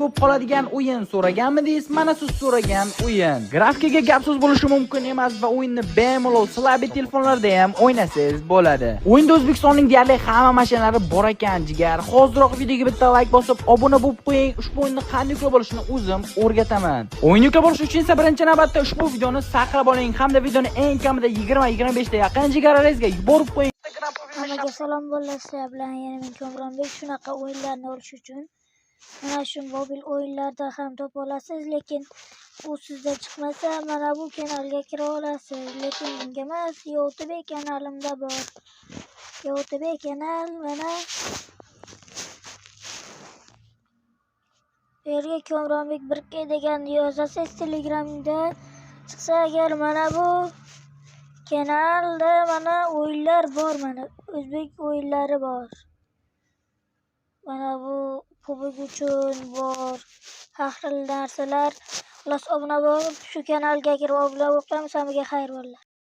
Ko'p qoladigan o'yin so'raganmidingiz? Mana siz so'ragan o'yin. Grafikaga gap so'z bo'lishi mumkin emas va o'yinni bemalol слабый telefonlarda ham o'ynasangiz bo'ladi. O'yinda O'zbekistonning deyarli hamma mashinalari bor ekan, jigar. Hoziroq videoga bitta like bosib, obuna bo'lib qo'ying. Ushbu o'yinni qanday yuklab olishni o'zim o'rgataman. O'yinni yuklab olish uchun esa birinchi navbatda ushbu videoni saqlab oling hamda videoni eng kamida 20-25 ta yaqin jigarlaringizga yuborib qo'ying. Hammaga salom, bolalar, sizlar bilan yana men, Komronbek. Shunaqa o'yinlarni olish uchun mana shu mobil o'yinlarda ham topa olasiz, lekin u sizda chiqmasa, mana bu kanalga kira olasiz, lekin bunga emas, YouTube kanalimda bor. YouTube kanal mana bu yerga Komronbek 1K deganni yozasiz, Telegramda chiqsa agar, mana bu kanalda mana o'yinlar bor, mana o'zbek o'yinlari bor. Mana bu PUBG uchun bor. Har xil narsalar. Xullas, obuna bo'lib, shu kanalga kirib obuna bo'lib qo'yamiz. Hammaga xayr, bolalar.